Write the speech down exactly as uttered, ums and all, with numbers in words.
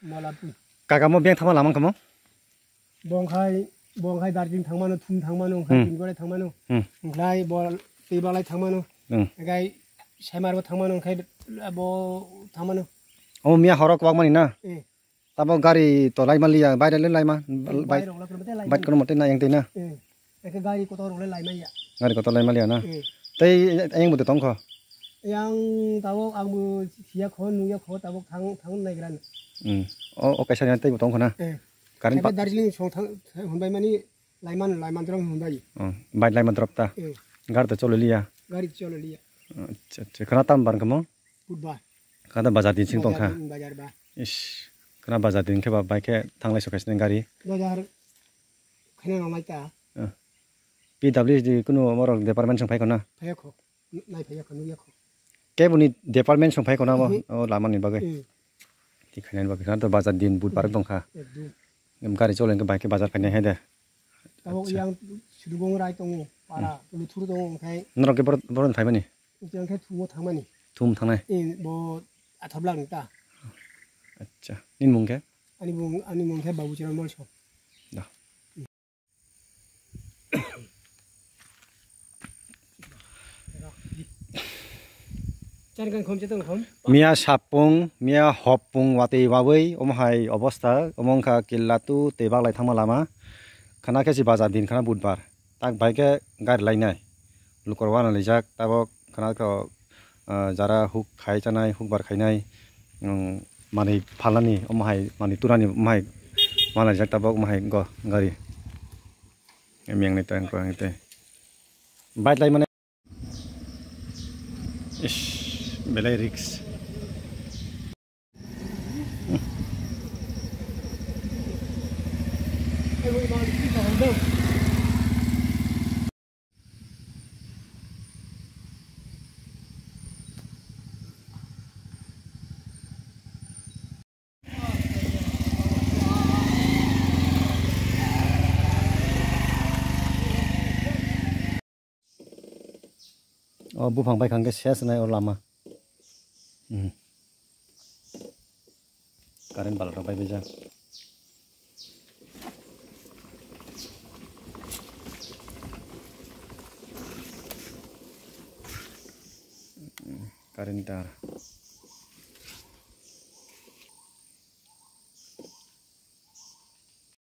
Molapur. Kaka mo beng thama lamang kamo? Bongkhai, bongkhai Darjeeling thangmano, Thum thangmano, Hmm. Bingore thangmano. Hmm. Bongkhai bol, Tibalai thangmano. Hmm. Gai Saimar bo thangmano, khai bo thangmano. Omo miya horo kwbangmani na? Eh. Tabo gari to laima liya, bike le laima, Bike bike, rok la kwrwngte laima. Bike kono mote na yang twi na. Eh. Eke gari kotor rok le laima ya. Gari kotor laima liya na. Eh. Tei ayang bo tongkho. Yang tabo ang bo siya kho, nuya kho, tabo thang, thang nai gran. Hmm. O, o kaisa ni tei bo tongkho na. Eh. Current Eke pa- Darjeeling song thang, thang, hwnbai mani laiman, laiman drop hwnbai. Oh, bike laima drop ta. Eh. Gari to cholo liya. Gari cholo liya. Acha, acha. Khana tam bar kamo? Budbar. Khana bazar din sing tongkha. Bazar, bazar ba. Ish. Khana bazar din khe ba bike khe thanglai sokhe sini gari. Bazar khana nang lai ta. Ah. P W D kuno morok department song phai khona? Phai kho. Nai phai kho, nui kho. Keboni department song phai khona bo? Mhm. O lama ni bagwi. Hmm. Ti khainani bagwi khana to bazar din budbar Hmm. tongkha. Ekdom. Em gari chole khe bike khe bazar khainai hai de. Tabok Acha. Yang sudugong rai tongo, para, Hmm. luthur tongo, onkhe. Norok khe bor-, boron phaimani? Onkhe Thumo thangmani. Thum thangnai? Eh, bo Athablak ni ta. Acha. Nini mung khe? Ani mung, ani mung khe Babu Charan Molso. Da. Chari kan khom chetong khom. Miya sapung, miya hopung watwi wabwi omo hai obostha, omo wngkha killa tu tei baglai thangma lama. Khana khe si bazar din khana budbar. Tak bai khe gari lainai. Lukorok wana lijak, tabok khana khe, ah, jara huk khai chanai, huk bar khainai, um, manwi phalnani, omo hai manwi turani, omo hai wana lijak, tabok omo hai go gari. Em yang ni tang ko ang te. Bike lai mane. Ish, belai risk. O buphang bai khang khe ses nai o lama. Hmm. Current bala rok bai bijak. Current tar.